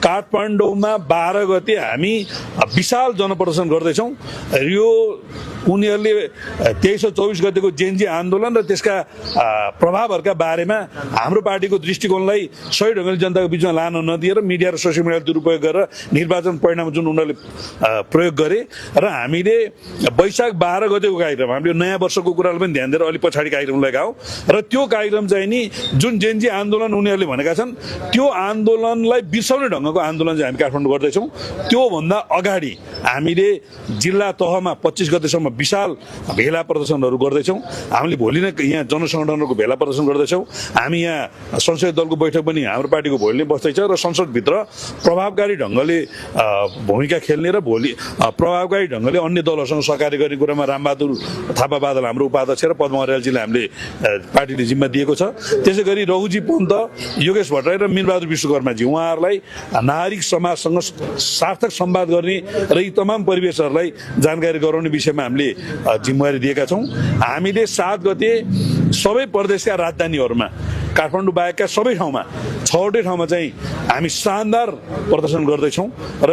काठमाडौँमा 12 गते हामी विशाल जनप्रदर्शन गर्दैछौँ। यो उनीहरूले 23 और 24 गतेको जेएनजी आन्दोलन र त्यसका प्रभावहरूका बारेमा हाम्रो पार्टीको दृष्टिकोणलाई सही ढङ्गले जनताको बिचमा लान नदिएर मिडिया र सोसियल मिडिया दुरुपयोग गरेर निर्वाचन परिणाम जुन उनीहरूले प्रयोग गरे र हामीले वैशाख 12 गतेको कार्यक्रम हामीले नयाँ वर्षको कुरालाई पनि ध्यान दिएर अलि पछाडि कार्यक्रम लगाऊ र त्यो कार्यक्रम चाहिँ नि जुन जेएनजी आन्दोलन उनीहरूले भनेका छन् त्यो आन्दोलनलाई बिर्साउने ढङ्गको आन्दोलन चाहिँ हामी काठमाडौँ गर्दैछौँ। त्योभन्दा अगाडि हामीले जिल्ला तहमा 25 गतेसम्म विशाल भेला प्रदर्शनहरू गर्दैछौँ। हामीले भोलि नै यहाँ जनसङ्गठनहरूको भेला प्रदर्शन गर्दैछौँ। हामी यहाँ संसदीय दलको बैठक पनि हाम्रो पार्टीको भोलि नै बस्दैछ र संसदभित्र प्रभावकारी ढङ्गले भूमिका खेल्ने र भोलि प्रभावकारी ढङ्गले अन्य दलहरूसँग सहकार्य गर्ने कुरामा रामबहादुर थापा बादल हाम्रो उपाध्यक्ष र पद्म अर्यालजीलाई हामीले पार्टीले जिम्मा दिएको छ। त्यसै गरी रघुजी पन्त, योगेश भट्टराई र मीरबहादुर विश्वकर्माजी उहाँहरूलाई नागरिक समाजसँग सार्थक संवाद गर्ने र यी तमाम परिवेशहरूलाई जानकारी गराउने विषयमा हामीले जिम्मेवारी दिएका छौँ। हामीले 7 गते सबै प्रदेशका राजधानीहरूमा काठमाडौँ बाहेकका सबै ठाउँमा 6वटै ठाउँमा चाहिँ हामी शानदार प्रदर्शन गर्दैछौँ र